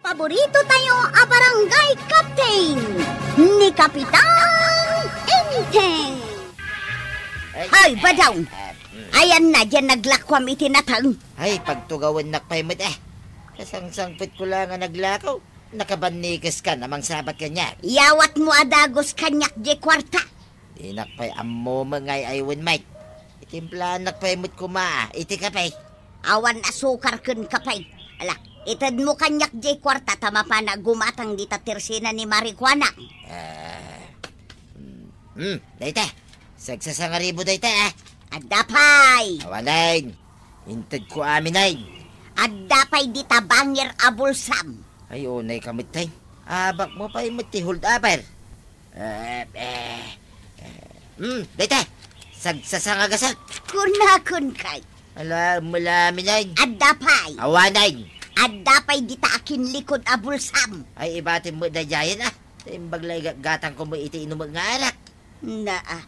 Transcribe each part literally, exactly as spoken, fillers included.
Paborito tayo a barangay captain, ni Kapitan Enteng. Ay, Badong. Ah, mm. Ayanna, diay naglakuam iti nateng. Ay, pagtugawennak pay met, eh. Kasangsangpetko la nga naglako. Nakabannikes ka, namangsabat kaniak. Iyawatmo a dagus kaniak diay kuarta. Dinak pay ammo met nga ay-aywen, Mike. Itimplaannak pay met koma iti kape. Awan asukar ken kape. Ala, itedmo kaniak diay kuarta ta mapana gumatang dita tersina ni Marijuana. Ah, mm, mm, dayta. Sagsasangaribu dayta, ah. Adda pay. Awanen. Intedko amin, ay. Adda pay dita bangir a bulsam. Ay, unay ka met, ay. Abakmo pay met ti hold upper. Eh, eh, eh. Hmm, dayta. Sagsasangagasak. Kunakon kay. Ala, mulaminay. Adda pay. Awanay. Adda pay dita akin likod a bulsam. Ay, ibatim mo dayayan, ah. Imbag la igatgatang ko mo iti inumek nga arak. Naa.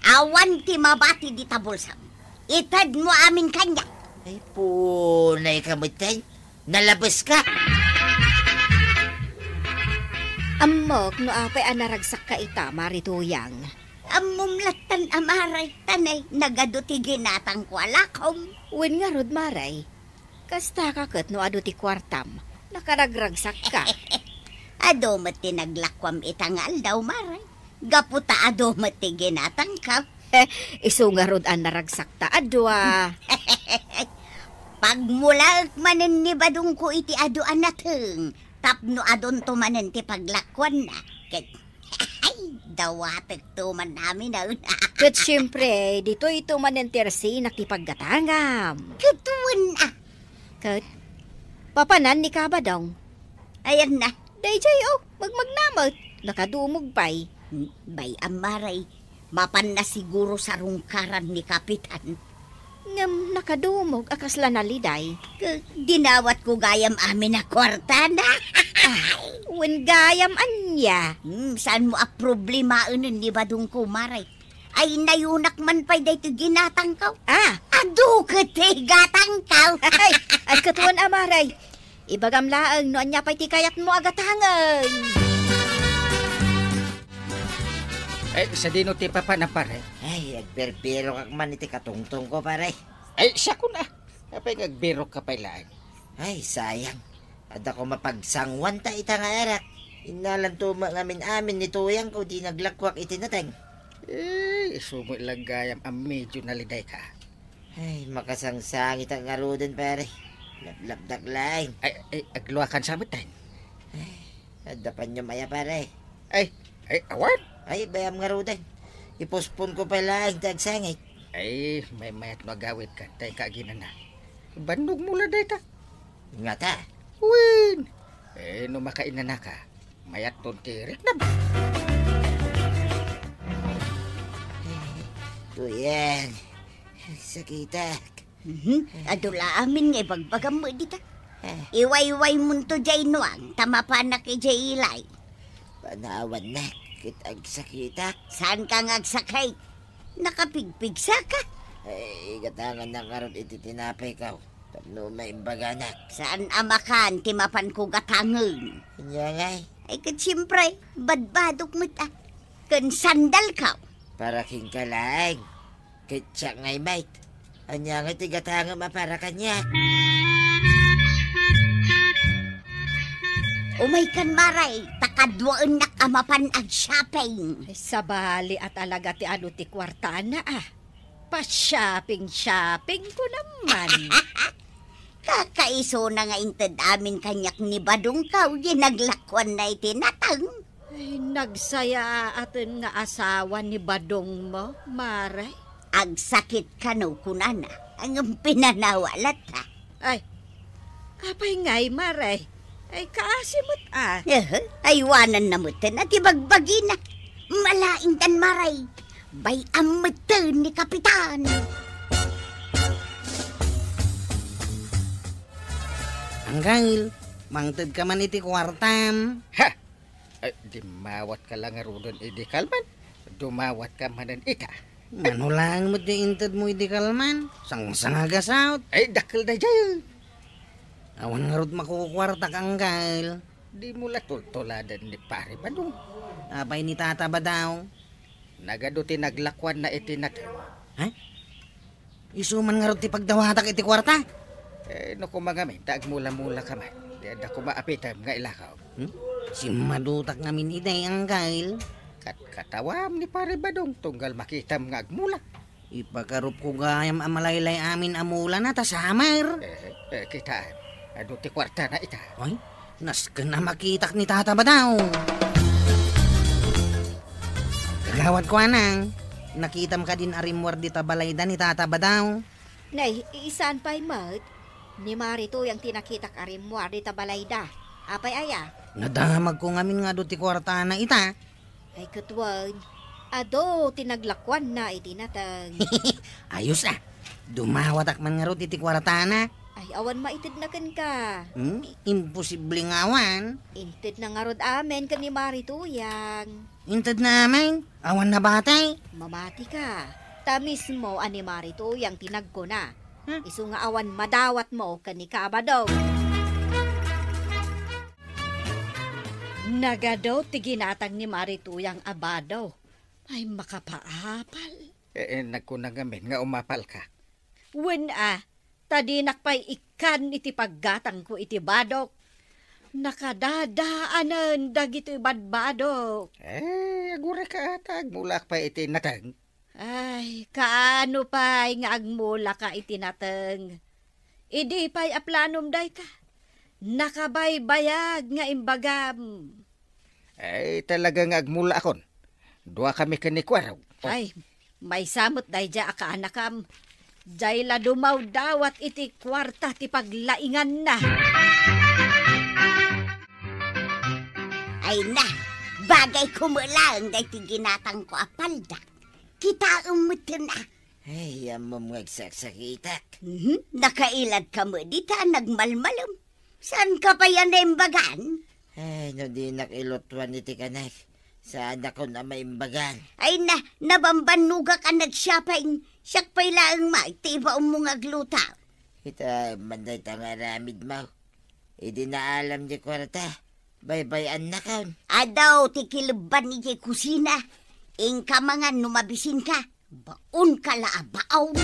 Awan ti mabati dita bulsam. Ited mo amin kaniak. Ay, punay ka met, ay. Nalabes ka. Ammok no apay a naragsakka ita, Mari Tuyang. Ammom lattan a, Mare, ta nay nagadu ti ginatangko a lakom. Wen ngarud, Mare, kasta ka ket no adu ti kuartam, nakaragragsakka. Adu met ti naglakuam ita nga aldaw, Mare. Gapu ta adu met ti ginatangko. Isu ngarud a naragsakta a dua. Pagmulaek manen ni badongko iti adu a nateng tapno adunto manen ti paglakuanna. Ket, ay, dawatekto man amin a. Ket siempre, ditoyto manen ti ersinak ti paggatangam. Ket wen a. Ket, papanan ni Kabadong. Ayanna. Daydiay, o, magmagna met. Nakadumog pay. Hmm, bay-am, Mare. Mapanna siguro sarungkaran ni Kapitan. Ngem nakadumog a kasla naliday. Ke-, dinawatko gayam amin a kuartana. Ah, wen gayam ania? Hmm, saanmo a problemaenen ni badongko, Mare. Ay, nayunak man pay daytoy ginatangko. Ah. Adu ket ti gatangko. Ay, ay, ket wen a, Mare. Ibagam laeng no ania pay ti kayatmo a gatangen. Ay, sadino ti papanam, pare? Ay, agbirbirokak man iti katungtongko, pare. Ay, siakon a. Apay nga agbirokka pay laeng? Ay, sayang. Adda koma pagsanguanta ita nga arak. Innalanto met ngamin-amin ni Tuyangko ti naglakuak iti nateng. Eh, isu met la gayam a medyo nalidayka. Ay, makasangsangitak ngaruden, pare. Laplapdak laeng. Ay, ay, agluakan sa met, ay. Ay, adda paniam aya, pare? Ay, ay, awan. Ay, bay-am ngaruden. Ipusponko pay laeng ti agsangit. Ay, maymayat no agawidka, dayka aginana. Bannogmo la dayta. Ngata? Wen. Eh, no makainanaka, mayatton ti riknam. Tuyang, sakitak. Mhm. Adu la amin nga ibagbagam met dita. Eh. Iwaywaymonto diay nuang, ta mapanak idiay ilay. Panawannak, ket agsakitak. Saanka nga agsakit? Nakapigpigsaka. Ay, gatangannak ngarud iti tinapayko. Tapno maimbaganak. Saan a makan ti mapanko gatangen? Ania ngay? Ay, ket siempre, badbadok met a. Ken sandalko. Para kenka laeng. Ket siak ngay met. Ania ngay ti gatangem a para kaniak? Umaykan, Mare, ta kaduaennak a mapan ag-shopping. Ay, sabali a talaga ti adu ti kuartana, a. Pa-shopping-shopping ko naman. Kakaisuna nga inted amin kaniak ni badongko, di naglakuanna iti nateng. Ay, nagsayaaten nga asawa ni badongmo, Mare. Agsakit kano kunana, ngem pinanawa latta. Ay, apay ngay, Mare? Ay, kaasi met a. Eh, aywananna metten a ti bagbagina. Malaingdan, Mare. Bay-am metten ni Kapitan. Anggail, mangted ka man iti kuartam. Ha! Ay, dimmawatka la ngaruden idi kalman. Dumawatka manen ita. Mano laeng met ti inted mo idi kalman? Sangsangagasaot. Ay, dakkel daydiay. Awan ngarud makukuartak, Angkel. Dimo la tultuladen ni Pare Badong. Apay ni Tata Badaw? Nagadu ti naglakuanna iti nateng. Ha? Isu man ngarud ti pagdawatak iti kuarta? Eh, no koma ngamin, ta agmula-mula ka man. Di adda koma apitem nga ilakaw. Hmm? Simmadutak ngamin itay, Angkel. Kat-, katawam ni Pare Badong, tunggal makitam nga agmula. Ipakarupko gayam a malaylay amin a mulana ta samer. Eh, eh, kitaan. Adu ti kuartana ita. Ay, nasken a makitak ni Tata Badaw. Kagawad ko, Anang, nakitam kadin a rimmuar dita balayda ni Tata Badaw? Nay, i-, saan pay met? Ni Mari Tuyang ti nakitak a rimmuar dita balayda. Apay aya? Nadamagko ngamin nga adu ti kuartana ita. Ay, ket wen, adu ti naglakuanna iti nateng. Ayos a. Dumawatak man ngarud iti kuartana. Ay, awan maitedna kenka. Hmm? Imposible nga awan. Intedna ngarud amin ken ni Mari Tuyang. Intedna amin? Awan nabati? Mamatika. Ta mismo a ni Mari Tuyang ti nagkuna. Hmm? Isu nga awan madawatmo ken ni Kabado. Nagadu ti ginatang ni Mari Tuyang a bado. Ay, makapaapal. Eh, eh, nagkuna ngamin nga umapalka. Wen a, ta dinak pay ikkan iti paggatangko iti badok. Nakadadaanen dagitoy badbadok. Eh, agurayka ta agmulak pay iti nateng. Ay, kaano pay nga agmulaka iti nateng? Idi pay a planom dayta, nakabaybayag nga imbagam. Ay, talaga nga agmulaakon. Duakami ken ni Kuarog. Oh. Ay, maysa met daydiay a kaanakam. Diay la dumawdawat iti kuarta ti paglainganna. Ay na, bagay ko met laeng daytoy ginatangko a palda. Kitaem metten a. Ay, ammom nga agsaksakitak. Mhm, nakailadka met dita a nagmalmalem. Saanka pay a naimbagan? Ay, no dinak ilutuan iti kanek, saanakon a maimbagan. Ay na, nabambannogak a nag-shopping. Siak pay laeng met ti ibaonmo nga agluto. Kitaem man dayta nga aramidmo. Idi naalam ti kuarta, baybay-annakon. Adu ti kilebban idiay kusina. Inka mangan no mabisinka. Baonka la a baon.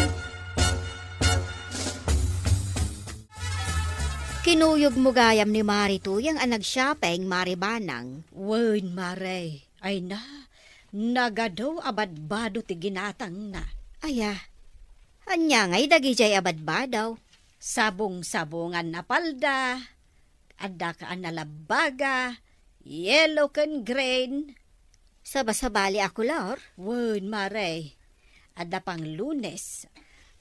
Kinuyogmo gayam ni Mari Tuyang a nag-shopping, Mari Banang. Wen, Mare. Ay na, nagadu a badbado ti ginatangna. Aya, ania ngay dagidiay a badbado? Sabong-sabongan a palda, adda kaan a labbaga, yellow ken green. Sabasabali a kolor? Wen, Mare. Adda pang Lunes,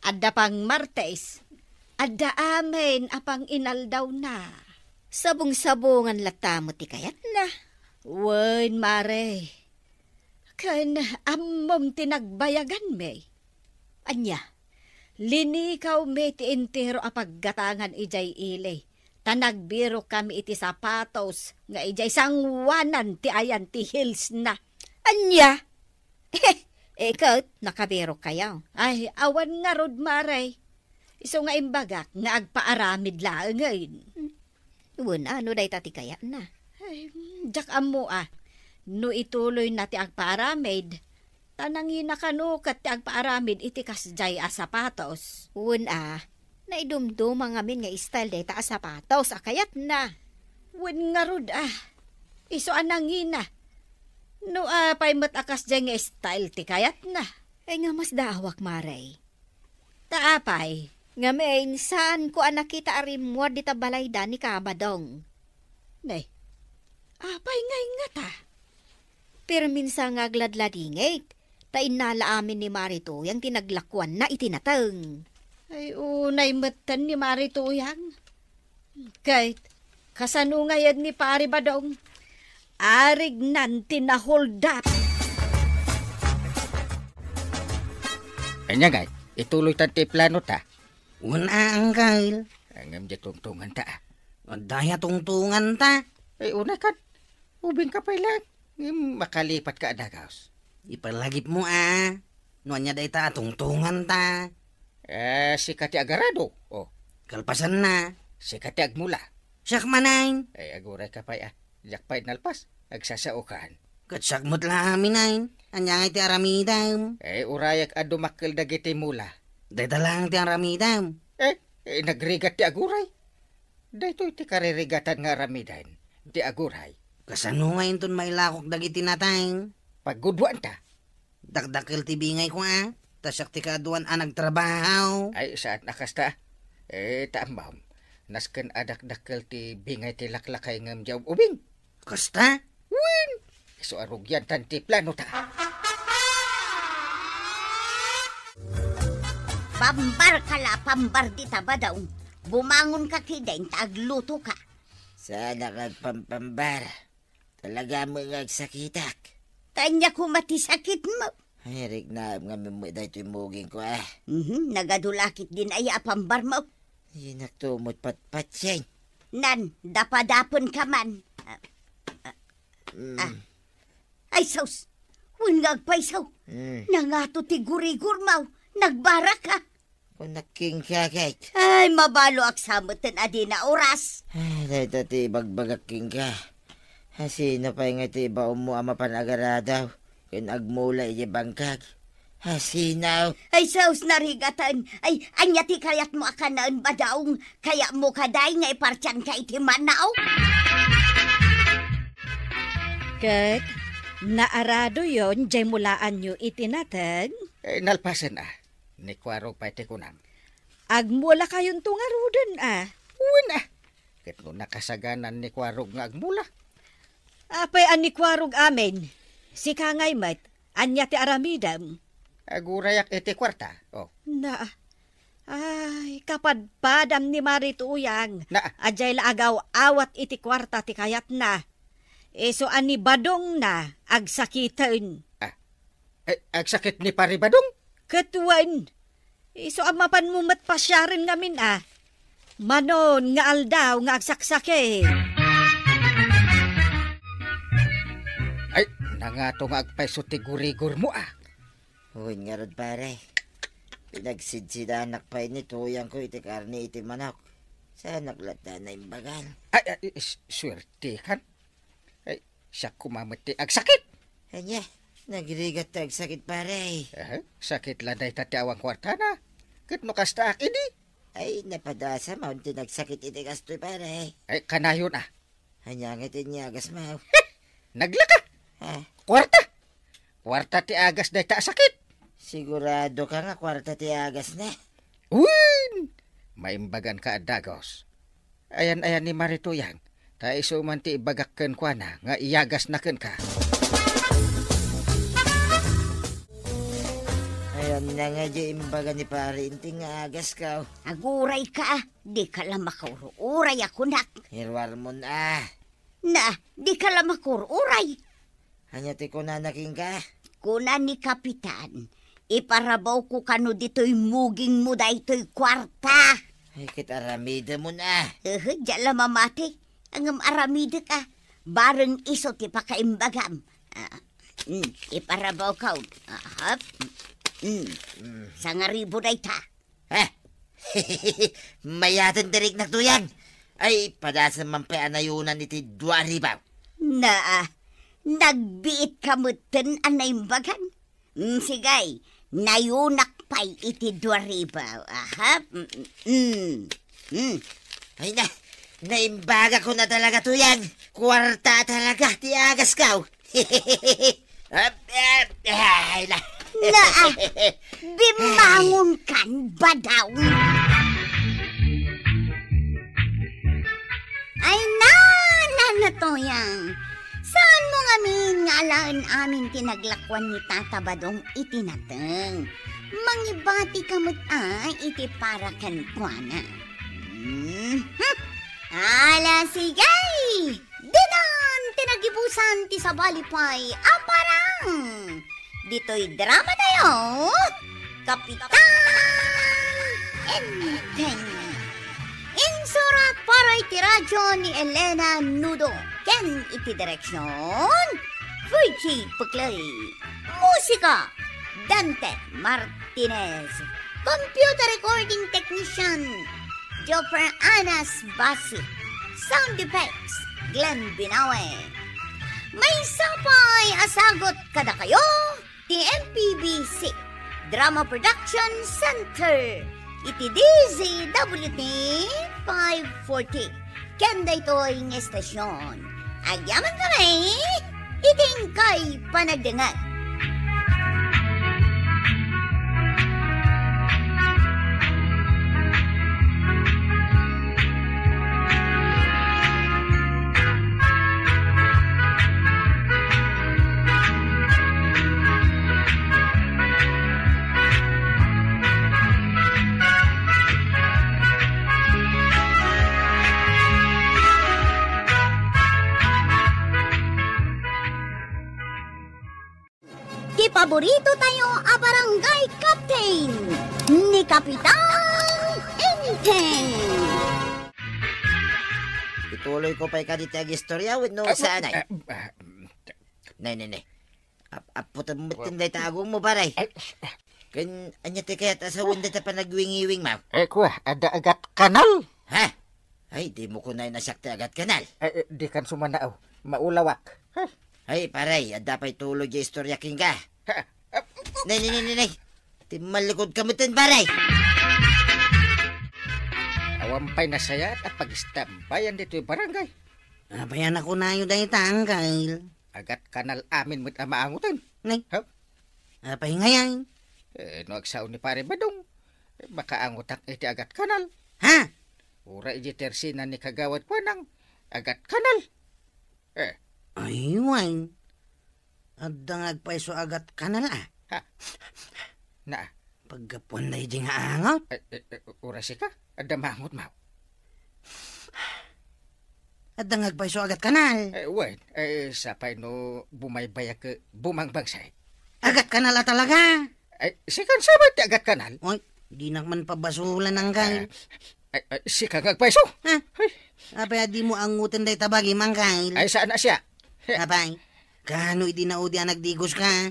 adda pang Martes, adda amin a pang-inaldawna. Sabong-sabongan latta met ti kayatna. Wen, Mare. Ken ammom ti nagbayaganmi. Ania? Linikawmi ti entero a paggatangan idiay ili, ta nagbirokkami iti sapatos nga idiay sangoanan ti ayan ti heelsna. Ania? Eh, ket nakabirokkayo? Ay, awan ngarud, Mare. Isu nga imbagak nga agpaaramid laengen. Wen a, no dayta ti kayatna. Ay, diak ammo a. No ituloyna ti agpaaramid, ta nangina kano ket ti agpaaramid iti kasdiay a sapatos. Wen a, naidumduma ngamin nga style dayta a sapatos a kayatna. Wen ngarud a, isu a nangina. No apay met a kasdiay nga style ti kayatna. Ay nga masdaawak, Mare. Ta apay? Ngamin, saanko a nakita a rimmuar dita balayda ni Kabadong. Ne, apay ngay ngata? Perminsa nga agladladingit, ta innala amin ni Mari Tuyang ti naglakuanna iti nateng. Ay, unay metten ni Mari Tuyang. Ket, kasano ngay ni Pari Badong? Arignan ti naholdap. Ania ngay, ituloytan ti planota? Wen a, Angkel. Ngem di tungtunganta. Adda aya tungtunganta? Ay, unay kat. Ubingka pay laeng. Ngem makalipatka a dagus. Ipalagipmo a. No ania dayta a tungtunganta? Eh, sika ti agarado. Oh. Kalpasanna, Sika ti agmula. Siak manen. Ay, agurayka pay, a. Diak pay nalpas. Agsasaokan. Ket siak met la amin, ay. Ania ngay ti aramidem? Ay, urayak a dumakkel dagiti mula. Dayta laeng ti aramidem. Eh, eh, nagrigat ti aguray. Daytoy ti karirigatan nga aramiden ti aguray. Kasano nga inton mailakok dagiti nateng? Paggudwaanta. Dakdakkel ti bingayko, a. Ta siak ti kaaduan a nagtrabaho. Ay, saan a kasta? Eh, ta ammom, nasken a dakdakkel ti bingay ti laklakay ngem diay ub-ubing. Kasta? Wen! Isu a rugiantan ti planota. Pambarka la, pambar dita, Badong. Bumangonka ketdin ta aglutoka. Saanak nga agpampambar. Talaga met nga agsakitak. Ta ania koma ti sakitmo? Ay, riknaem ngamin met daytoy mugingko, a. Mhm, nagadu la ketdin aya a pambarmo? Dinakto met patpatien. Nan, dapadapenka man. Ah, ah, Mm. ah. Ay, sus! Wen nga agpayso. Mm. Nangato ti gurigurmo. Nagbaraka. Kunak kenka ket. Ay, mabalinka sa met a dina oras. Ay, dayta ti ibagbagak kenka. Asino pay nga ti ibaonmo a mapan agaradaw ken agmula idiay bangkag? Asino? Ay, sus, narigatan. Ay, ania ti kayatmo a kanaen, Badong? Kayatmo kadi nga ipartianka iti manaw? Ket naaradoyon diay mulaanyo iti nateng? Eh, nalpasen, a. Ni Kuarog pay ti kunam. Agmulakayonto ngaruden, a. Wen, a. Ket no nakasaganan ni Kuarog nga agmula? Apay a ni Kuarog amin? Sika ngay met, ania ti aramidem? Agurayak iti kuarta. Oh. Na, ay, kapadpadam ni Mari Tuyang. Na. A diay la agaw-awat iti kuarta ti kayatna. Isu a ni Badong na agsakiten. Ah. Eh, agsakit ni Pari Badong? Ket wen, isu a mapanmo met pasiaren ngamin a. Manon nga aldaw nga agsaksakit. Ay, nangato nga agpayso ti gurigurmo a. Wen ngarud, pare. Pinagsidsidanak pay ni Tuyangko iti karne iti manok. Saanak latta naimbagan. Ay, ay, s-, suertekan. Ay, siak koma met ti agsakit. Ania, nagrigat ti agsakit, pare. Eh, sakit la dayta ti awan kuartana. Ket no kastaak idi? Ay, napadasam ti nagsakit iti kastoy, pare. Ay, kanayon a. Ania ngay ti iniagasmo? Naglaka. Ha? Kuarta. Kuarta ti agas dayta a sakit. Siguradoka nga kuarta ti agasna? Wen! Maimbaganka a dagus. Ayan-ayan ni Mari Tuyang, ta isu man ti ibagak kenkuana nga iyagasna kenka. Ayan na nga di imbaga ni Pari Inting nga agasko. Agurayka, dika la makur-uray a kunak. Iruarmon a. Na, dika la makur-uray. Ania ti kunana kenka? Kuna ni Kapitan, iparabawko kano ditoy mugingmo daytoy kuarta. Ay, ket aramidemon a. Ehe, diak la mamati. Ngem aramidek a. Bareng isu ti pakaimbagam. Ah, mm, iparabawko. Ahap. Mm. Mm. Sangaribu dayta. Eh, mayaten ti riknak, Tuyang. Ay, padasem man pay a nayonan iti dua ribu. Naa, nagbiitka metten a naimbagan. Mm, sige, nayonak pay iti dua ribu. Aha, mm, mm, mm. Ay na, naimbagakon a talaga, Tuyang. Kuarta talaga ti agasko. Ay, na. Naa, bimmangonkan, Badong. Ay na, Nana Tuyang. Saanmo ngamin nga alaen amin ti naglakuan ni Tata Badong iti nateng? Mangibatika met a iti para kenkuana. Mhm. Ala, sige! Dinan ti nagibusan ti sabali pay a parang. Ditoy dramatayo, Kapitan Enteng. Insurat para iti radyo ni Elena Nudo ken iti direksion, Virgie Puclay. Musika, Dante Martinez. Computer recording technician, Jopper Anas Basi. Sound effects, Glenn Binawe. Maysa pay a sagut kadakayo ti M P B C Drama Production Center iti D Z W T five forty. Ken daytoy nga estasion, agyaman kami iti inkay panagdengngeg. Ti paborito tayo a barangay captain, ni Kapitan Enteng. Ituloy ko pay kadi ti agistorya wenno saan ay? Ah, ah, Nay, nay, nay. Ap-, apputan mo tin dayta agongmo, paray. Ay, Ken ania ti kayat a sawen dayta panagwingiwingmo? Eh, kua, adda agat kanal? Ha? Ay, dimo kunay a siak ti agat kanal. Eh, eh, dikan sumanaw. Maulawak. Ay, paray, adda pay tulo di istorya kenka. Ha? Ah, Nay, nay, nay, nay, nay. Timmalikod ka metten, paray. Awan pay nasayaat a pagistambayan ditoy barangay. Apay a nakunayo dayta, Angkel? Agat kanal amin met a maangoten. Nay. Ha? Apay ngay? Eh, no agsao ni Pare Badong, eh, makaangotak iti agat kanal. Ha? Uray iti tersina ni Kagawad Kuanang, agat kanal. Eh. Ay, wen. Adda nga agpayso agat kanal, a. Ha? Na. Paggapuan daydi nga angot. Eh, eh, eh, uray sika, adda maangotmo. Adda nga agpayso agat kanal. Eh, wen, eh, sapay no bumaybayak, eh, bumangbangsay. Agat kanal a talaga. Ay, sikan sa met ti agat kanal? Oy, dinak man pabasolan, Angkel. Eh, ay, ay, sika nga agpayso? Ha? Ay. Apay a dimo angoten dayta bagim, Angkel? Ay, saan a siak? Apay, kaano idi naudi a nagdigoska?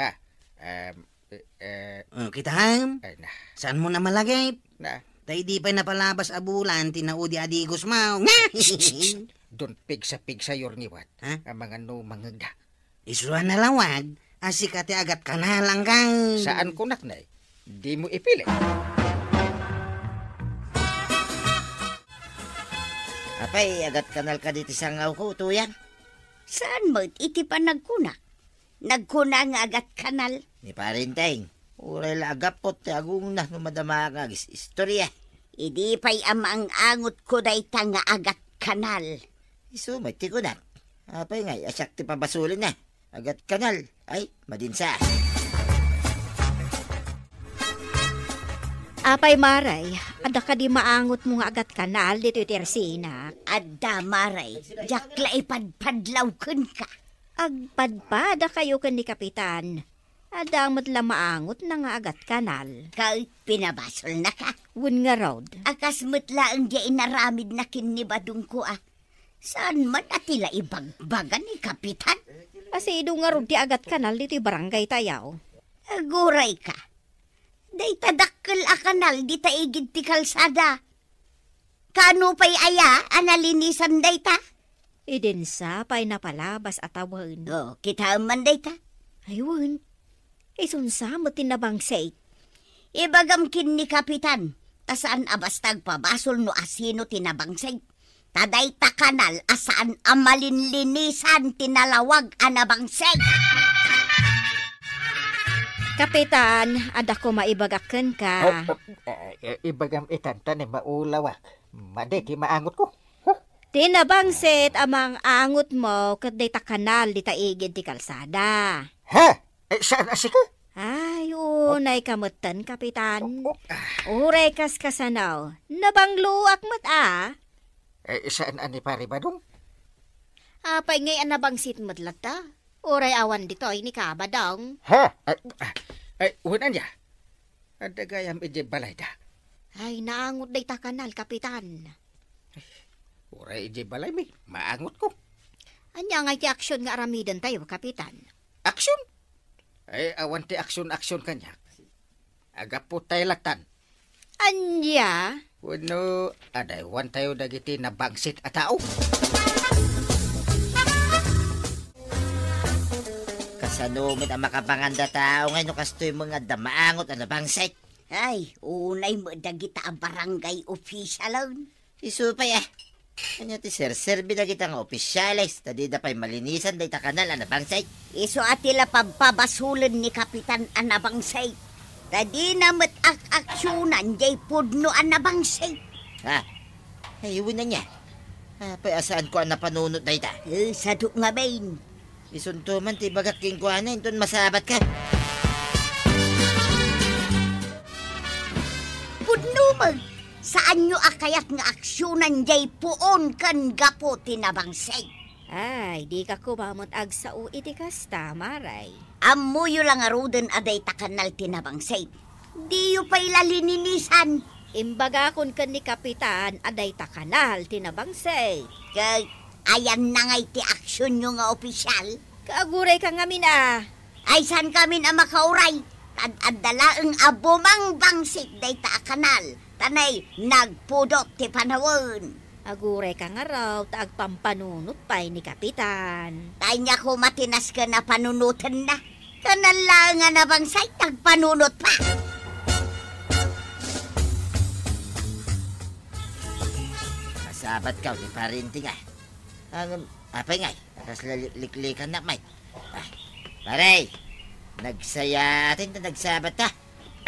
Ah, em, eh, eh. Oh, kitam? Ay, na. Saanmo a malagip? Na. Ta idi pay napalabas a bulan ti naudi a digosmo. Don pigsa-pigsayo ngarud. Ha? Amangan no mangngegda. Isu a nalawag a sika ti agat kanal, Angkel. Saan kunak, Nay? Dimo ipili. Apay, agat kanal kadi ti sangawko, Tuyang? Saan met iti panagkunak? Nagkuna nga agat kanal. Ni Pare Enteng, uray la agappot ti agongna no madama nga agis-istorya. Idi pay a maang-angotko dayta nga agat kanal. Isu met ti kunak. Apay ngay a siak ti pabasolenna? Agat kanal. Ay, madinsa. Apay, Maray, adda kadi maangotmo nga agat kanal ditoy tersinak? Adda, Maray. Diak la ipadpadlaw kenka. Agpadpadakayo ken ni Kapitan. Adda met la maangotna nga agat kanal. Ket pinabasolnaka? Wen ngarud. A kas met laeng diay inaramidna ken ni Badongko a. Saan man a ti la ibagbaga ni Kapitan? Asido ngarud ti agat kanal ditoy barangay tayo? Aguray ka. Dayta dakkel a kanal dita igid ti kalsada. Kaano pay aya a nalinisan dayta? Idinsa pay napalabas a tawen. Oh, kitaem man dayta? Ay, wen. Isunsa met ti nabangsik? Ibagam ken ni Kapitan, ta saan a basta agpabasol no asino ti nabangsik. Ta dayta kanal a saan a malinlinisan ti nalawag a nabangsik. Kapitan, adda koma ibagak kenka. Oh, oh, eh, eh, ibagam itan ta ni maulawak. Madi ti maangotko. Huh? Ti nabangsik a maang-angotmo ket dayta kanal dita igid ti kalsada. Ha? Eh, saan a sika? Ay, unay ka metten, Kapitan. Oh, oh, ah. Uray kaskasano, nabangloak met a. Eh, saan a ni Pare Badong? Apay ngay a nabangsik met latta? Uray awan ditoy ni Kabadong. Ha? Ay, ah, ay, wen ania? Adda gayam idiay balayda. Ay, naangot dayta kanal, Kapitan. Uray idiay balaymi, maangotko. Ania ngay ti aksyon nga aramidentayo, Kapitan? Aksyon? Ay, awan ti aksyon-aksyon kaniak. Agappo tay latan. Ania? Wenno, adaywantayo dagiti nabangsit a tao? Kasano met a makapangan da tao ngay no kastoy met nga adda maangot a nabangsit? Ay, unay met dagita a barangay officialen. Isu pay, a. Ania ti serserbi dagita nga opisyales ta dida pay malinisan dayta kanal a nabangsit? Isu a ti la pabpabasolen ni Kapitan a nabangsit. Ta dina met ak-aksionan jay pudno a nabangsit. Ha? Ay, wen ania? Apay a saanko a napanunot dayta? Eh, sadu ngamin. Isunto man ti ibagak kenkuana inton masabatka. Pudno met, saanyo a kayat nga aksionan jay puon ken gapu ti nabangsit? Ay, dika koma met agsao iti kasta, Maray. Ammoyo la ngaruden a dayta kanal ti nabangsit. Diyo pay la lininisan. Imbagakon ken ni Kapitan a dayta kanal ti nabangsit. Ket ayanna ngay ti aksionyo nga opisyal? Kaagurayka ngamin a. Ay, saan kamin a makauray? Ad-adda laeng a bumangbangsit dayta a kanal. Tanay, nagpudot ti panawen. Agurayka ngarud ta agpampanunot pay ni Kapitan. Ania koma ti nasken a panunotenna. Kanal laeng a nabangsit, agpanunot pa. Masabatka, ni Pare Inting, a. Ngem, apay ngay? Kasla lik-, liklikannak met. Ah, pare, nagsayaaten ta nagsabatta.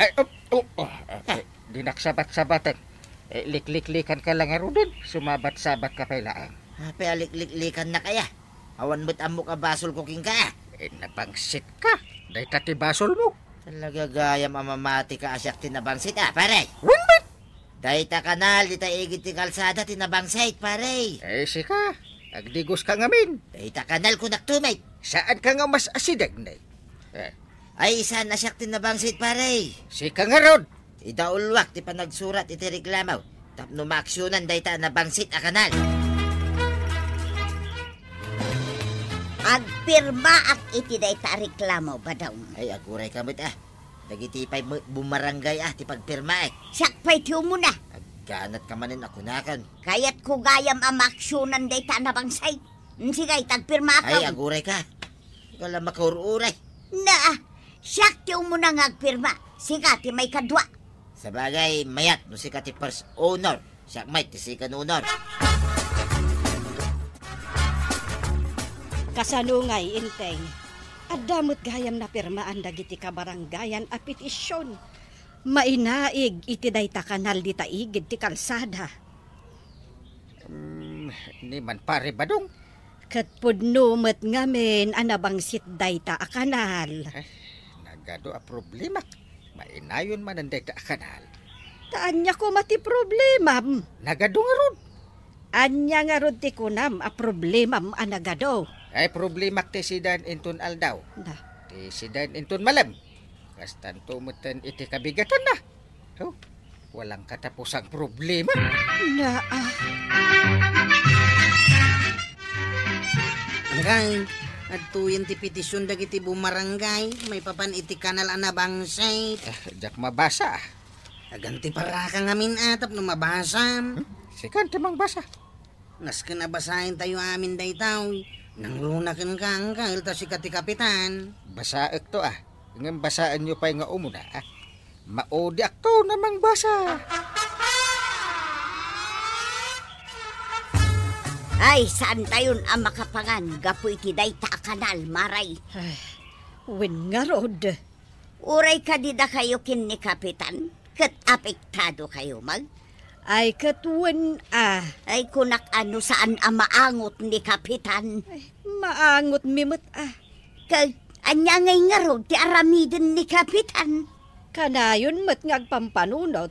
Ay, oh, oh, oh, ah, eh, dinak sabat-sabaten. Eh, likliklikanka la ngaruden, sumabat-sabatka pay laeng. Apay a likliklikannak aya? Awan met ammok a basolko kenka, a. Eh, nabangsitka. Dayta ti basolmo. Talaga gayam a mamatika a siak ti nabangsit, a, pare? Wen met! Dayta kanal, dita igid ti kalsada ti nabangsit, pare. Eh, sika, agdigoska ngamin. Dayta kanal, kunak to, met. Saanka nga mas asideg, ne? Eh. Ay, saan a siak ti nabangsit, pare? Sika ngarud! Idauluak ti panagsurat iti reklamo tapno maaksionan dayta a nabangsit a kanal. Agpirmaak iti dayta a reklamo, Badong. Ay, agurayka met, a. Dagiti pay met bumarangay, a, ti pagpirmaek. Siak pay ti umuna. Agganatka manen a kunakon. Kayatko gayam a maaksionan dayta a nabangsit. Sige, agpirmaak. Ay, agurayka. Ikaw la makaur-uray. Na, siak ti umuna nga agpirma. Sika ti maikadua. Sabagay, mayat no sika ti first owner. Siak met ti second owner. Kasano ngay, Inting? Adda met gayam napirmaan dagiti kabarangayan a petision. Mainaig iti dayta kanal dita igid ti kalsada. Mm, ni man pare Badong. Ket pudno met ngamin a nabangsit dayta a kanal. Eh, nagadu a problemak. Mainayon manen dayta a kanal. Ta ania koma ti problemam? Nagadu ngarud. Ania ngarud ti kunam a problemam a nagadu? Ay, problemak ti sidaen inton aldaw. Na. Ti sidaen inton malem. Kastanto metten iti kabigatanna. Oh, walang katapusang problema. Naa. Angkay, adtoyen ti petision dagiti bumarangay maipapan iti kanal a nabangsit. Ah, diak mabasa. Aganti paraka ngamin a tapno mabasam. Hmm? Sikan ti mangbasa. Nasken a basaentayo amin daytoy. Nangruna kenka, angkel, ta sika ti kapitan. Basaekto, a. Ngem basaenyo pay nga umuna, a. Maudiakto a mangbasa. Ay, saantayon a makapangan gapu iti dayta a kanal, Maray. Ay, wen ngarud. Uray kadi dakayo ken ni Kapitan, ket apektado kayo met? Ay, ket wen a. Ay, kunak a no saan a maangot ni Kapitan. Ay, maangotmi met a. Ket ania ngay ngarud ti aramiden ni Kapitan? Kanayon met nga agpampanunot.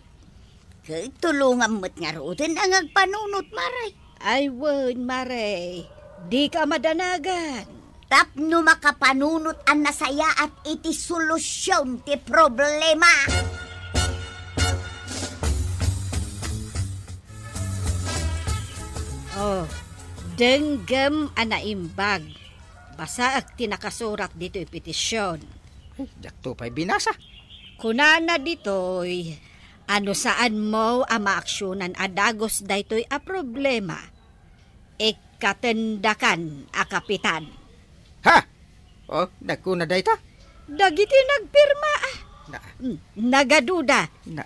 Ket tulongam met ngaruden a nga agpanunot, Maray. Ay wen, Maray, dika madanagan. Tapno makapanunot a nasayaat iti solusion ti problema. Oh, denggem a naimbag. Basaek ti nakasurat ditoy petision. Ay, diakto pay binasa. Kunana ditoy, A no saanmo a maaksionan a dagus daytoy a problema, ikkatendakan a kapitan. Ha? Oh, nagkuna dayta? Dagiti nagpirma, ah. Na. Mm, nagaduda. Na.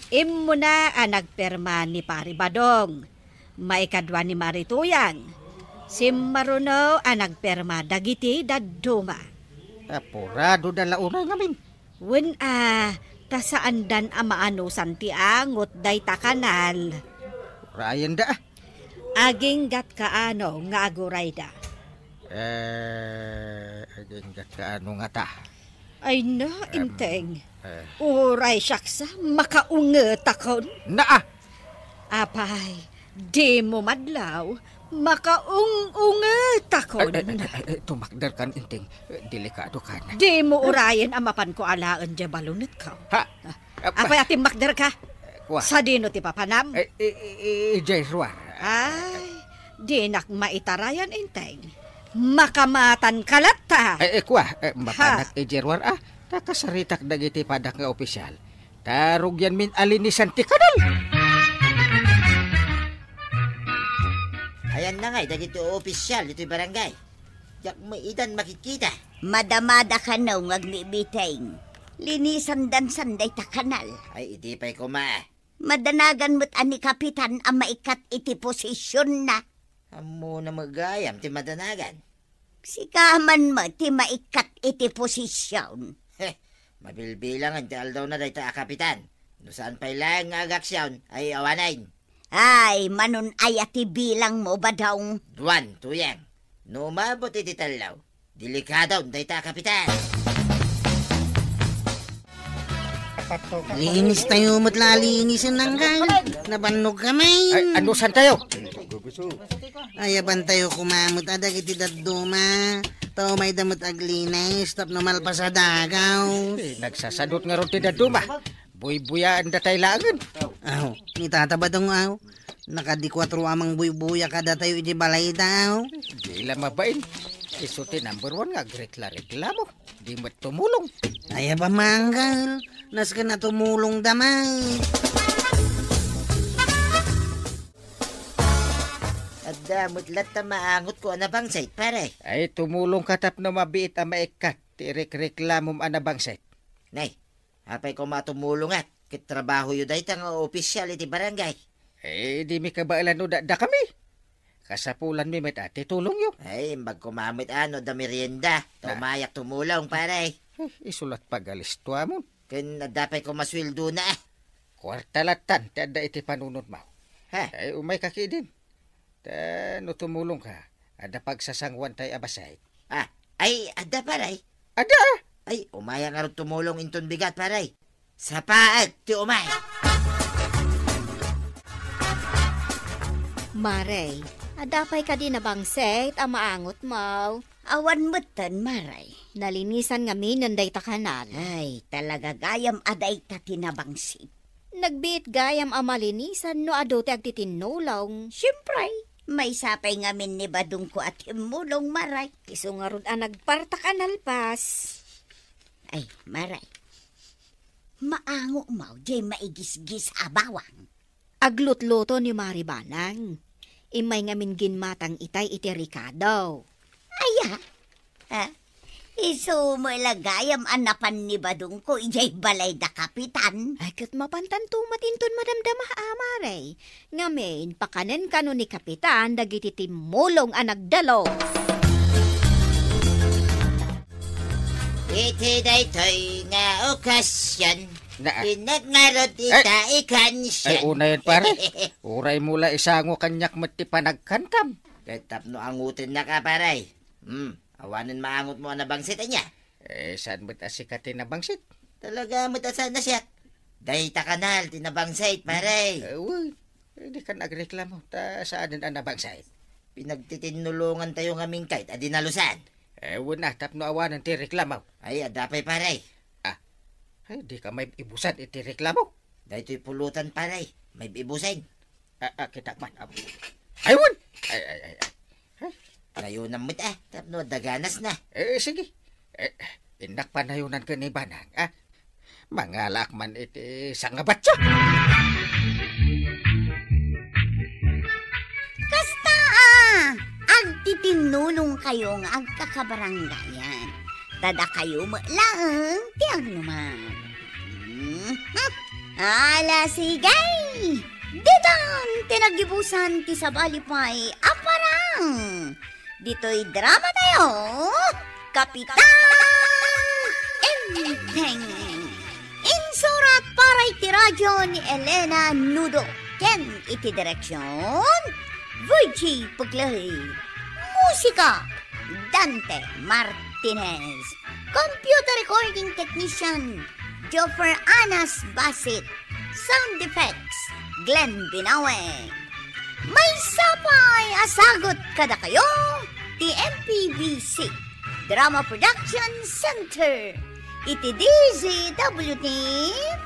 Immuna a nagpirma ni Pari Badong, maikadua ni Mari Tuyang, simmaruno a nagpirma dagiti dadduma. Apurado da la unay ngamin. Wen a, ta saandan a maanusan ti angot dayta kanal. Urayenda, ah. Aginggat kaano nga agurayda? Eh, aginggat kaano ngata? Ay na, Em, Inteng. eh. Uray siak sa, makaungetakon. Naa! Apay, dimo madlaw, makaung-ungetakon. Ay, ay, ay, ay, ay, tumakder kan, Inteng. Delikado kan. Dimo urayen a mapanko alaen diay balunetko. Ha? Ah, apay a timmakder ka? Kua. Sadino ti papanam? Eh, eh, eh, eh, Jesuar. Ay, dinak maitarayan, Inteng. Makamatan ka latta. Eh, eh, kua, eh, mapanak, eh, Jesuar, ah. Nakasaritak dagiti padak nga opisyal. Ta rugianmin a linisan ti kanal. Ayanna ngay dagiti opisyal ditoy barangay? Diak met idan makikita. Madamada kano nga agbibiting. Linisandan san dayta kanal. Ay, idi pay koma. Madanagan met a ni Kapitan a maikkat iti posisionna. Ammona met gayam ti madanagan. Sika man met ti maikkat iti posision. Heh, mabilbilangen ti aldawna dayta a kapitan. No saan pay laeng nga agaksion, ay awanen. Ay, manun aya ti bilangmo, Badong? Duan, Tuyang. No umabot iti tallo, delikadon dayta a kapitan. Linis tayo met la, linisen nanggal. Nabannog kami. Ay, anusan tayo? Ay, abantayo koma met a dagiti dadduma. Tao may da met aglinis tapno malpas a dagaw. Eh, nagsasadot ngarud ti dadduma. Buybuyaanda tay laengen. Aw, ni Tata Badong, aw. Nakadi kuatro a mangbuybuya kadatayo iti balayda, aw. Di la mabain. Isu ti number one nga agrekla-reklamo. Di met tumulong. Ay, a pamanggal. Nasken a tumulongda met. Adda met latta maangotko a nabangsit, pare. Ay, tumulongka tapno mabiit a maikkat ti irekreklamom a nabangsit. Nay, apay koma a tumulongak ket trabahoyo dayta nga opisyal iti barangay? Eh, dimi kabaelan no dakdakami. Kasapulanmi met a ti tulongyo. Ay, imbag koma met a no adda merienda. Ta umayak tumulong, pare. Eh, isu la't pagalistuamon. Ken adda pay koma sueldona, ah. Kuarta lattan ti adda iti panunotmo. Ha? Ay, umayka ketdin. Ta no tumulongka, adda pagsasangoantay a bassit. Ah, ay, adda, pare. Adda, ah. Ay, umayak ngarud tumulong inton bigat, pare. Sapaek ti umay. Mare, adda pay kadi nabangsit a maangotmo? Awan metten, Mare. Nalinisan ngaminen dayta kanal. Ay, talaga gayam a dayta ti nabangsit. Nagbiit gayam a malinisan no adu ti agtitinnulong. Siempre, maysa pay ngamin ni Badongko a timmulong, Mare. Isu ngarud a nagpartak a nalpas. Ay, Mare. Maangotmo diay maigisgis a bawang. Aglutluto ni Mari Banang. Immay ngamin ginmatang itay iti rekado. Aya? Ha? Isu met la gayam a napan ni Badongko idiay balayda, Kapitan. Ay, ket mapantanto met inton madamdama a, Mare. Ngamin, pakanen kano ni Kapitan dagiti timmulong a nagdalus. Iti daytoy nga okasyon, Na, pinagmarud ay, ita ikansian. Ay, unayen, pare. Uray mo la isango kaniak met ti panagkantam. Ket tapno angotennak a, pare. Hmm, awanen maangotmo a nabangsit, ania? Eh, saan met a sika ti nabangsit? Talaga met a saan a siak. Dayta kanal ti nabangsit, pare. Eh, wen. Eh, di kan agreklamo, ta saanen a nabangsit. Pinagtitinnulongantayo ngamin kayt a dinalusan. Eh, wen a, tapno awanen ti reklamo. Ay, adda pay, pare. Ah, ay, di ka maib-ibusan iti reklamo. Daytoy pulutan, pare. Maib-ibusen. Ah, ah, kitak man. Ah, ay, wen! Ay, ay, ay, ay. Ay. Nayonan met, ah, tapno adda ganas na. Eh, sige. Eh, innak panayonan ken ni Banang, ah. Mangalaak man iti sangabatyo. Kasta, a, agtitinnulongkayo nga agkakabarangayan. Ta dakayo met laeng ti agnuman. Mhm. Ala, sige! Ditan ti naggibusan ti sabali pay a parang. Ditoy dramatayo, Kapitan Enteng. Insurat para iti radyo ni Elena Nudo ken iti direksyon, Virgie Puglay. Musika, Dante Martinez. Computer recording technician, Joffer Anas Basit. Sound effects, Glenn Binawe. Maysa pay a sagut kadakayo ti M P B C Drama Production Center iti D Z W T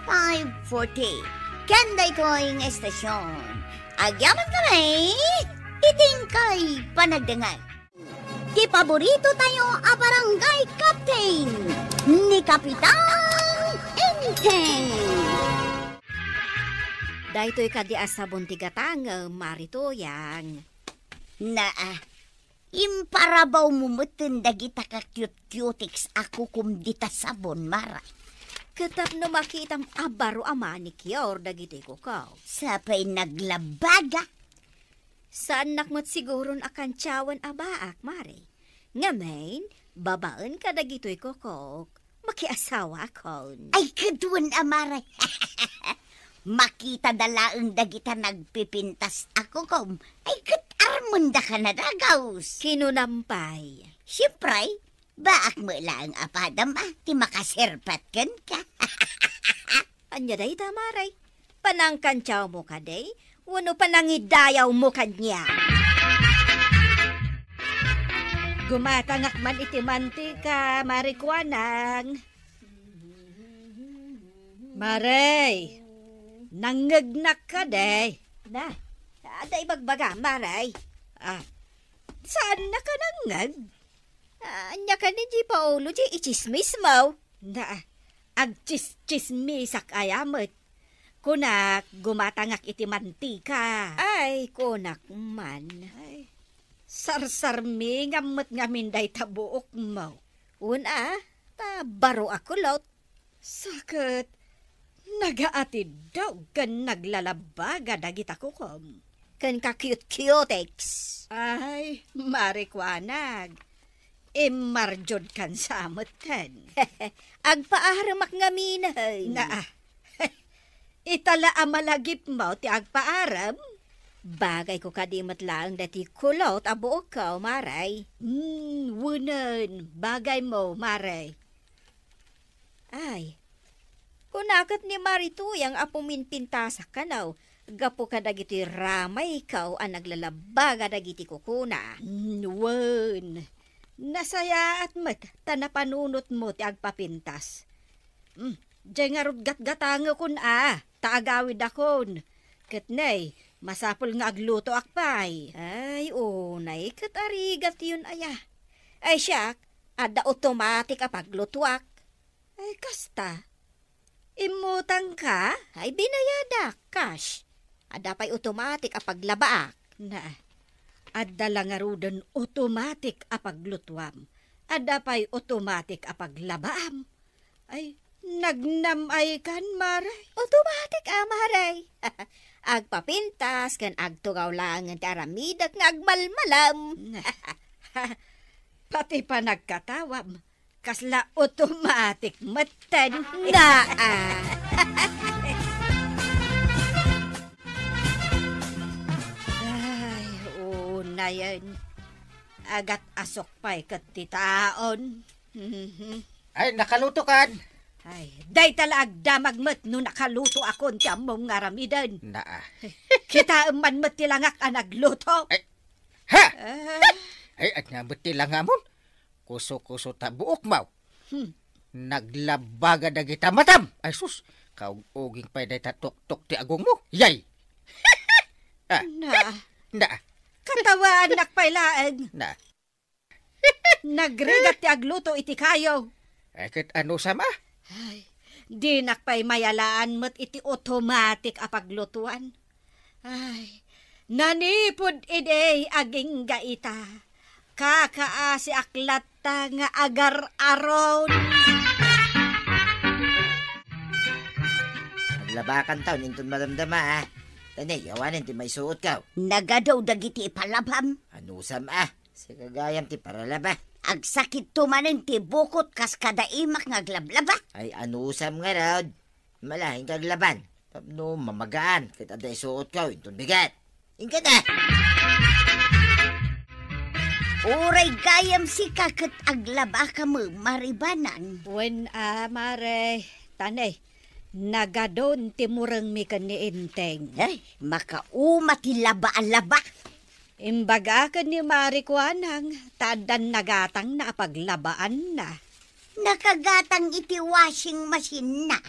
five forty. Ken daytoy nga estasyon, agyaman kami iti inkay panagdengngeg. Ti paborito tayo a barangay captain, ni Kapitan Enteng. Daytoy kadi a sabon ti gatangem, Mari Tuyang. Naa, imparabaw mo metten dagita ka cute-cutex a kukum dita sabon, Mara. Ket tapno makitam a baro a manicure dagitoy kuko. Sapay naglabaga. Saannak met siguron a kantiawen a baak, Mare. Ngamin, babaen kadagitoy kukok, makiasawaakon. Ay, ket wen a, Mare. Makitada laeng dagita nagpipintas a kukom. Ay, ket armendaka a dagus. Kinunam pay. Siempre, baak met laeng a padam a ti makaserpat kenka. Ania dayta, Mare? Panangkantiawmo kadi wenno panangidayawmo kaniak? Gumatangak man iti mantika, Mare Kuanang. Mare, nangngegnak kadi? Na, adda ibagbaga, Mare. Ah, saannaka nangngeg? Ania kadi, Paolo, ti itsismismo? Na, agtsis-tsismisak aya met. Kunak, gumatangak iti mantika. Ay, kunak man. Ay, sarsarmingam met ngamin dayta buokmo. Wen a, ta baro a kulot. Sa ket, nagaatiddog ken naglalabaga dagita kukom. Ken ka-cute-cutex. Ay, Mare Kuanang, immarjodkan sa metten. Agpaaremak ngamin. Na, ita la a malagipmo ti agpaarem? Bagayko kadi met laeng daytoy kulot a buokko, Mare. Hmm, wenen, bagaymo, Mare. Ay, kuna ket ni Mare Tuyang a puminpintasak kano, gapu kadagitoy ramayko a naglalabaga dagiti kukona. Mm, wen, nasayaat met ta napanunotmo ti agpapintas. Mm, diay ngarud gatgatangekon a, ta agawidakon. Ket nay, masapul nga aglutoak pay. Ay, unay, ket arigatyon aya. Ay siak, adda automatic a paglutoak. Ay, kasta? Immutangka? Ay, binayadak, cash. Adda pay automatic a paglabaak. Na, adda la ngaruden automatic a paglutuam. Adda pay automatic a paglabaam. Ay, nagnam ay kan, Mare? Automatic a, Mare. Agpapintas ken agtugaw laengen ti aramidek nga agmalmalem. Na, pati panagkatawam, kasla automatic metten. Naa. Ay, unayen. Agat-asok pay ket ti taon. Mhm. Ay, nakalutokan. Ay, dayta la agdamag met no nakalutoakon ti ammom nga aramiden. Naa. Kitaem man met ti langak a nagluto. Ay, ha? Ah. Ay, ania met ti langamon? Kuso-kuso ta buokmo. Hmm. Naglabaga dagita matam. Ay sus, kaug-uging pay dayta tuktok ti agongmo. Yay! Ah. Na. Na. Katawaannak pay laeng. Na. Nagrigat ti agluto iti kayo. Ay, ket anusam a? Ay, Dinak pay mayalaan met iti automatic a paglutuan. Ay, nanipud idi agingga ita, kakaasiak latta nga agar-aron. Aglabakantaon inton madamdama, a. Tani, awanen ti maisuotkaw. Nagadu dagiti ipalabam. Anusam, a. Sika gayam ti paralaba. Agsakitto manen ti bukot kas kada imak nga aglablaba. Ay, anusam ngarud. Malaing kaglaban. Tapno mamagaan ket adda isuotkaw inton bigat. Inka na! Uray gayam sika ket aglabaka met, Mari Banang. Wen a, Mare. Tani, nagadun ti murengmi ken ni Enteng. Ay, makauma ti laba a laba. Imbaga ken ni Mari Kuanang, ta addan nagatangna a paglabaanna. Nakagatang iti washing machine-na.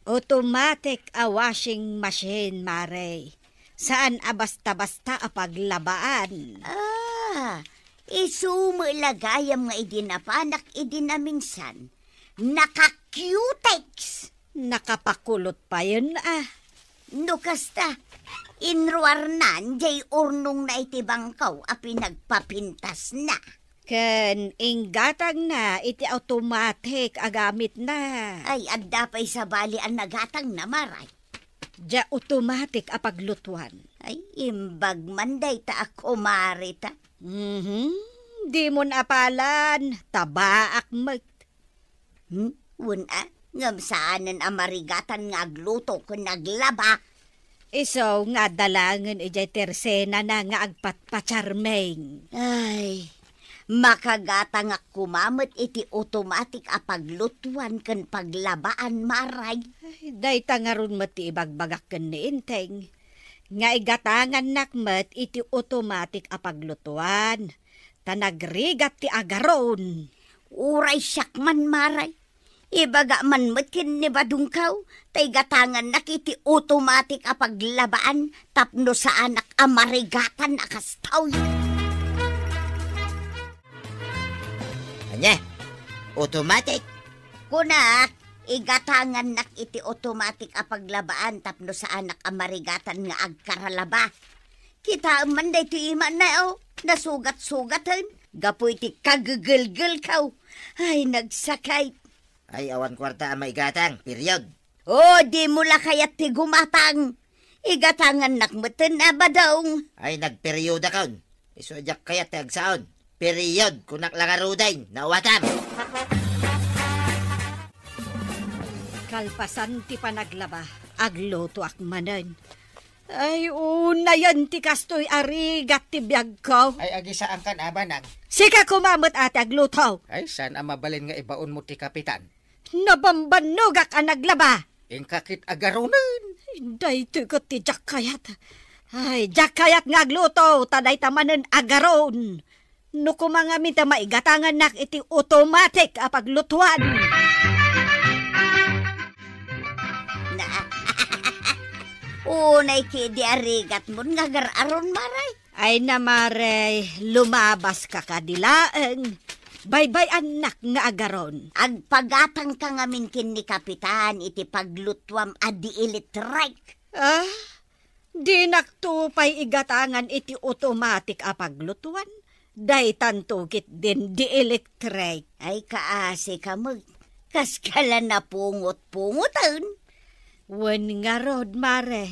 Automatic a washing machine, Mare. Saan a basta-basta a paglabaan. Ah, isu met la gayam nga idi napanak idi naminsan, naka-cutex. Nakapakulot payen, a. No kasta, inruarnan jay urnongna iti bangkaw a pinagpapintasna. Ken inggatangna iti automatic a gamitna. Ay, adda pay sabali a nagatangna, Mare. Dia automatic a paglutuan. Ay, imbag man dayta a kumarita. Mhm. Dimon apalan, tabaak met. Hmm? Wen a, ngem saanen a marigatan nga agluto ken aglaba. Isu nga adda laengen idiay tersenana nga agpatpacharming. Ay, makagatangak koma met iti automatic a paglutuan ken paglabaan, Mare. Ay, dayta ngarud met ti ibagbagak ken ni Enteng, nga igatangannak met iti automatic a paglutuan, ta nagrigat ti agaron. Uray siak man, Mare. Ibaga man met ken ni Badongkaw, ta igatangannak iti automatic a paglabaan tapno saanak a marigatan a kastoy. Ania? Automatic? Kunak, igatangannak iti automatic a paglabaan tapno saanak a marigatan nga agkaralaba. Kitaem man daytoy imana, o, nasugat-sugaten. Gapu iti kagegelgelkaw. Ay, nagsakit. Ay, awan kuarta a maigatang, period. O, dimo la kayat ti gumatang. Igatangannak metten a Badong. Ay, nagperyodakon. Isu a diak kayat ti agsaon. Period, kunak la ngaruden, nawatam. Kalpasan ti panaglaba, aglutoak manen. Ay, unayen ti kastoy a rigat ti biagko. Ay, agisaankan a, Banang. Sika koma met a ti agluto. Ay, saan a mabalin nga ibaonmo ti kapitan? Nabambannogak a naglaba. Inka ket agaronen. Daytoy ket ti diak kayat. Ay, diak kayat nga agluto, ta dayta manen agaron. No koma ngamin ta maigatangannak iti automatic a paglutuan. Na, unay ketdi a rigatmon nga agar-aron, Mare. Ay na, Mare, lumabaska kadi laeng. Baybay-annak nga agaron. Agpagatangka ngamin ken ni Kapitan iti paglutuam a dielektrik. Ah? Dinakto pay igatangan iti automatic a paglutuan. Daytanto ketdin dielektrik. Ay, kaasika met. Kaska la napungot-pungoten. Wen ngarud, Mare.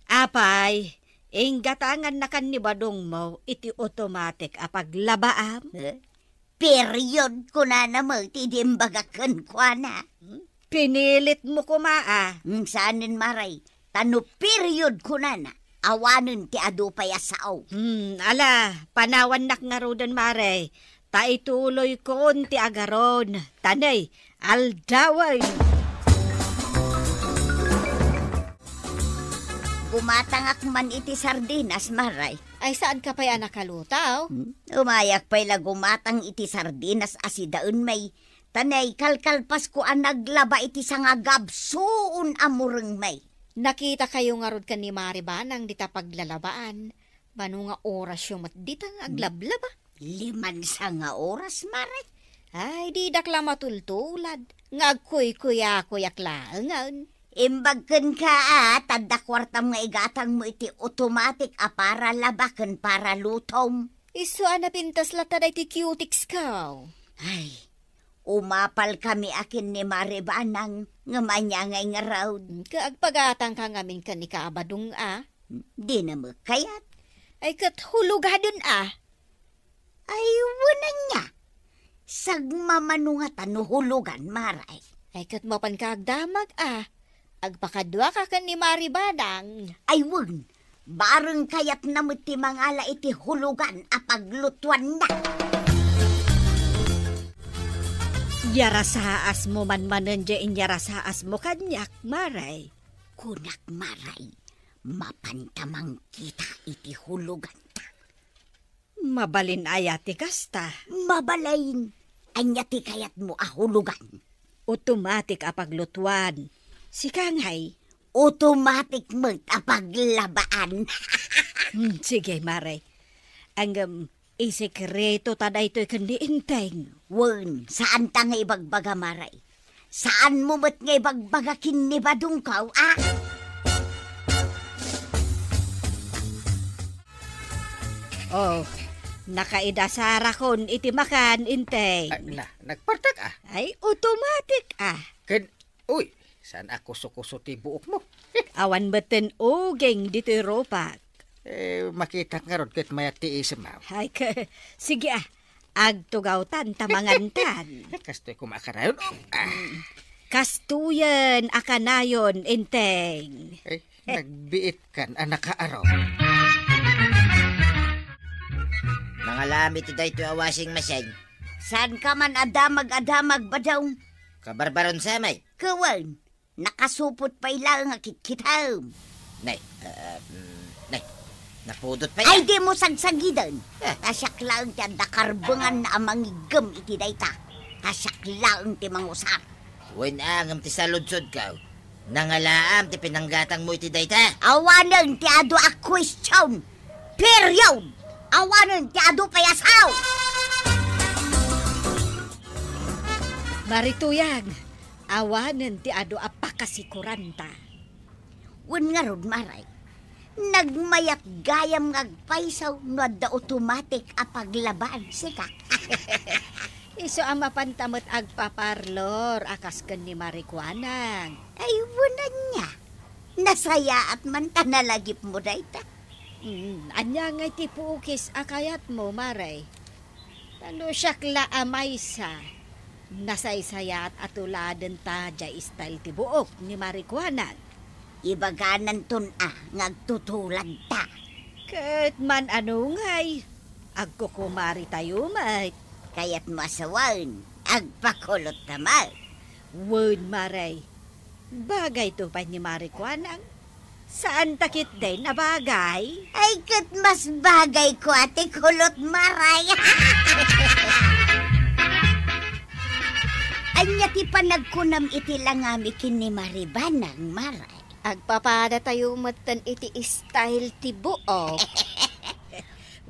Apay, inggatangannakan ni Badongmo iti automatic a paglabaam? Eh? Period, kunana met idi imbagak kenkuana. Hmm? Pinilitmo koma, a. Hmm, saanen, Mare. Ta no period kunana, awanen ti adu pay a sao. Hmm, ala, panawannak ngaruden, Mare. Ta ituloykon ti agaron. Tanay, aldawen. Gumatangak man iti sardinas, Mare. Ay, saanka pay a nakaluto? Hmm? Umayak pay la gumatang iti sardinas a sidaenmi. Ta naikalkalpasko a naglaba iti sangagabsuon a murengmi. Nakitakayo ngarud ken ni Mari Banang dita paglalabaan. Mano nga orasyo met dita nga aglablaba? Limansa nga oras, Mare. Ay, didak la matultulad, nga agkuykuyakuyak laengen. Imbag kenka, a, ta adda kuartam nga igatangmo iti automatic a para laba ken para lutom. Isu a napintas latta daytoy cutex ko. Ay, umapal kami a ken ni Mari Banang nga ania ngay ngarud. Ket agpagatangka ngamin ken ni Kabadong a. Dina met kayat. Ay, ket hulugaden a. Ay, wen ania. Sagmamano ngata no hulugan, Maray. Ay, ket mapanka agdamag a. Agpakaduaka ken ni Mari Banang. Ay, wen. Bareng kayatna met ti mangala iti hulugan a paglutuanna. Yarasaasmo man manen diay inyarasaasmo kaniak, Maray. Kunak, Maray, mapanta mangkita iti huluganta. Mabalin aya ti kasta? Mabalin. Ania ti kayatmo a hulugan? Automatic a paglutuan. Sika ngay? Automatic met a paglabaan. Hmm, sige, Maray. Ngem, isekreto ta daytoy ken ni Enteng. Wen, saanta nga ibagbaga, Maray. Saanmo met nga ibagbaga ken ni Badongko, a? Oh, nakaidasarakon iti makan, Enteng. Ah, na, nagpartak, ah. Ay, automatic, ah. Ken, uy, saan a kuso-kuso ti buokmo? Awan metten uging ditoy rupak. Eh, makitak ngarud ket mayat ti isim, ah. Ay, ke-, sige, ah. Agtugawtan ta mangantan. Kastoy koma a kanayon. Oh, ah. Kastoyen a kanayon, Enteng. Eh, nagbiit kan a nakaaro. Nangalam iti daytoy a washing machine. Saanka man a damag-adamag, Badong? Kabarbaron sa may. Kawan. Nakasupot pay laeng a kitkitem. Nay, ah, mm, nay, napudot pay. Ay, dimo sagsagiden. Ah. Ta siak laeng ti adda karbengan a mangiggem iti dayta. Ta siak laeng ti mangusar. Wen a ngem ti saludsodko, nangalaam ti pinanggatangmo iti dayta? Awanen ti adu a question. Period. Awanen ti adu pay a sao. Marituyang, awanen ti adu a pakasikuranta. Wen ngarud, Maray, nagmayat gayam nga agpayso no adda automatic a paglabaan, sika. Isu a mapanta met agpaparlor a kas ken ni Marikuanang. Ay, wen ania. Nasayaat man ta nalagipmo dayta. Mm, ania ngay ti puokis a kayatmo, Maray? Ta no siak la a maysa, nasaysayaat a tuladenta diay style ti buok ni Marikuanang. Ibagananton a nga agtutuladta. Ket man-ano ngay, agkukumaritayo met. Kayatmo a sawen, agpakulotta met. Wen, Maray, bagayto pay ni Marikuanang. Saanta ketdin a bagay? Ay, ket mas bagay kua ti kulot, Maray. Ania ti panagkunam iti langami ken ni Maribanang, Maray? Agpapadatayo metten iti style ti buok.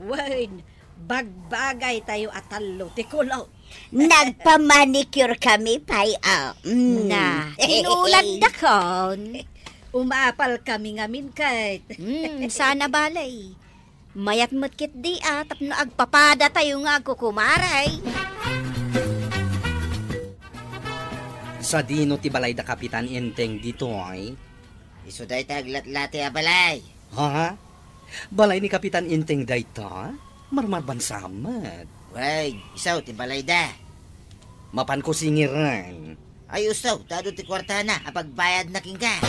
Wen, bagbagaytayo a tallo ti kulot. Nagpamanicure kami pay, ah. Mm. Na, inuladakon. Umapal kami ngamin ket. Hmm, sana balay. Mayat met ketdi a tapno agpapadatayo nga agkukumaray. Sadino ti balay da Kapitan Enteng ditoy? Isu dayta aglatlati a balay. Ha? Balay ni Kapitan Enteng dayta? Marmarbansa met. Wen, isu ti balayda. Mapanko singiren. Ay, isu, ta adu ti kuartana a pagbayadna kenka.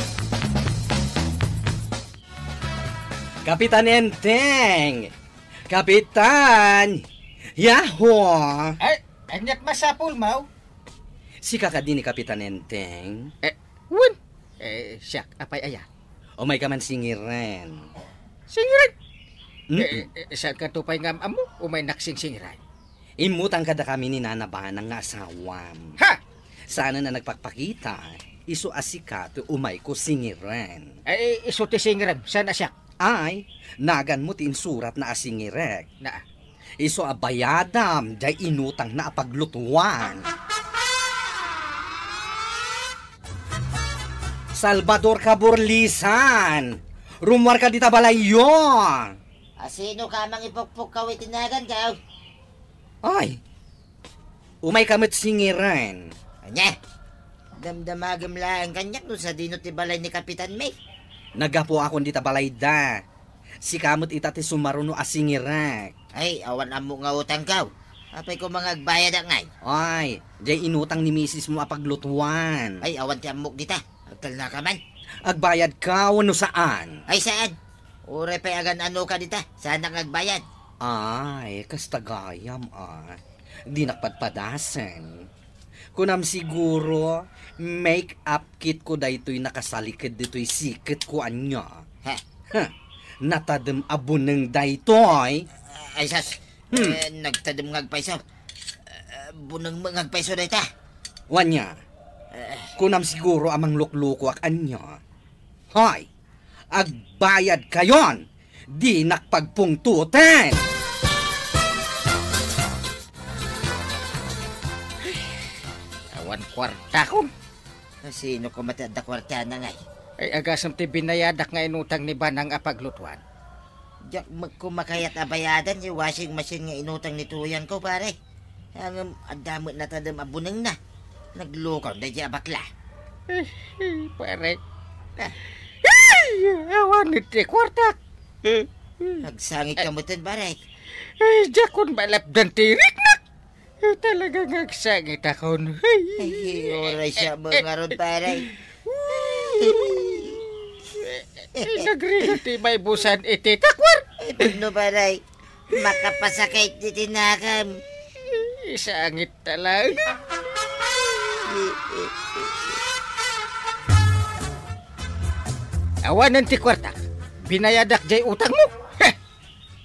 Kapitan Enteng! Kapitan! Yahoo! Ay, ania't masapulmo? Sika kadi ni Kapitan Enteng? Eh, wen. Eh, siak, apay aya? Umayka man singiren. Singiren? Mm-mm. Eh, eh, saankato pay nga am-ammo, umaynak singsingiren. Immutang kadakami ni Nana Banang nga asawam. Ha? Saanen a nagpakpakita, isu a sika ti umayko singiren. Eh, isu ti singiren, saan a siak? Ay, naganmo ti insuratna a singirek. Na. Isu a bayadam, diay inutangna a paglutuan. Salvador Kaburlisan! Rummuarka dita balayyo! Asino ka mangipukpukkaw iti nagankaw? Ay, umayka met singiren. Ania? Damdamagem laeng kaniak no sadino ti balay ni Kapitan May. Naggapuakon dita balayda. Sika met ita ti sumaruno a singirek. Ay, awan ammok nga utangkaw. Apay koma nga agbayadak ngay? Ay, diay inutang ni misismo a paglutuan. Ay, awan ti ammok dita. Agtalnaka man. Agbayadka wenno saan? Ay, saan? Uray pay agan-anoka dita. Saanak nga agbayad. Ay, kasta gayam, a. Dinak padpadasen. Kunam siguro, make-up kitko daytoy nakasaliked ditoy siketko ania. Ha? Ha, natadem a buneng daytoy. Ay, sas. Hmm. Eh, nagtadem nga agpayso. Eh, buneng met nga agpayso dayta. Wania, Eh. kunam siguro a mangluklukoak ania. Hay, agbayadkayon! Dinak pagpungtoten! Awan kuartakon. Sino koma ti adda kuartana ngay? Ay, agasem ti binayadak nga inutang ni Banang a paglutuan. Diak met koma kayat a bayadan ti washing machine nga inutang ni Tuyangko, pare. Ngem adda met natadem a bunengna. Naglukaw daydiay a bakla. Pare. Ah. Ay, awan ti kuartak. Agsangit ka metten, pare. Ay, diakon malapdan ti riknak. Ay, talaga nga agsangitakon. Ay, uray siya mo ngarud, pare. Ay, nagrigat ti maibusan iti takwar. Ay, pudno, pare. Makapasakit ti tinakam. Isangit talaga. Awanen ti kuarta. Binayadak jay utangmo. Heh!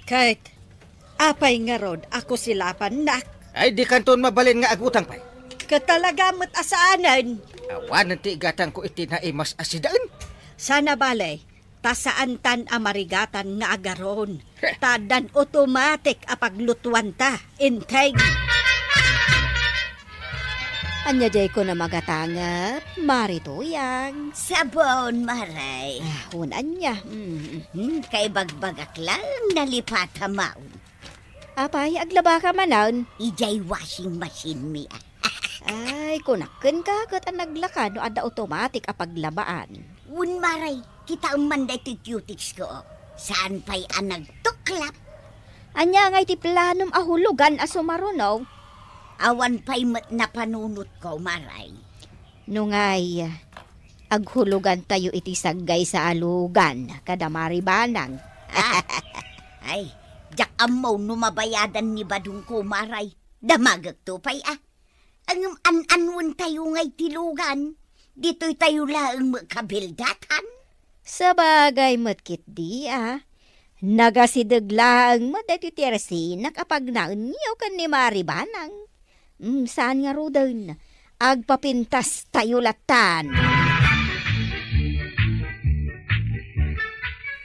Ket, apay ngarud a kusilapannak? Ay, dikanton mabalin nga agutang pay. Ket talaga met a saanen. Awanen ti igatangko iti naimas a sidaen. Sana bale, ta saantan a marigatan nga agaron. Heh. Ta addan automatic a paglutuanta, integ. Ania jay kuna magatangep, Mari Tuyang? Sabon, Mare. Ah, un ania? Mm, mhm. Kaibagbagak laeng nalipata maon. Apay, aglabaka manen? Idiay washing machine mi, ah. Ay, kunak kenka ket a naglaka no adda automatic a paglabaan. Wen, Mare, kitaem man daytoy cutex ko. Saan pay a nagtuklap? Ania ngay ti planom a hulugan a sumaruno? Awan pay met napanunotko, Mare. No ngay, aghulogantayo iti saggaysa a lugan kada Mari Banang. Ah, ay, diak ammo no mabayadan ni badongko, Mare. Damagekto pay, ah. Ngem an-anwentayo ngay ti lugan, ditoytayo laeng met kabildatan. Sabagay met ketdi, a. Nagasideg laeng met daytoy ti arsinak a pagnaenyo ken ni Mari Banang. Mm, saan ngaruden, agpapintastayo latan.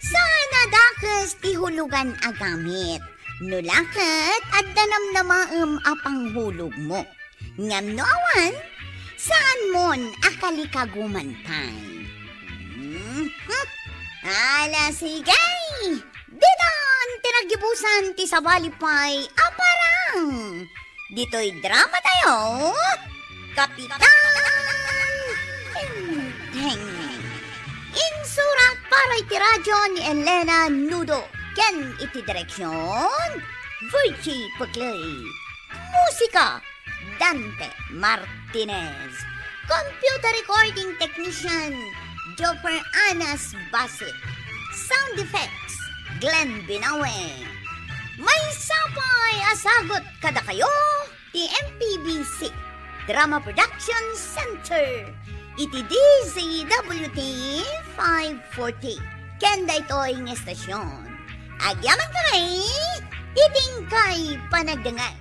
Saan a dakes ti hulugan a gamit. No la ket, adda namnamaem a panghulogmo. Ngem no awan, saanmon a kalikaguman pay. Mhm. Ala, sige! Ditan ti naggibusan ti sabali pay a parang. Ditoy dramatayo, Kapitan Tengteng. Insurat para iti radyo ni Elena Nudo ken iti direksion, Virgie Pugley. Musika, Dante Martinez. Computer recording technician, Joper Anas Basit. Sound effects, Glenn Binawe. Maysa pay a sagut kadakayo ti M P B C Drama Production Center iti D Z W T five forty. Ken daytoy nga estasion, agyaman kami iti inkay panagdengngeg.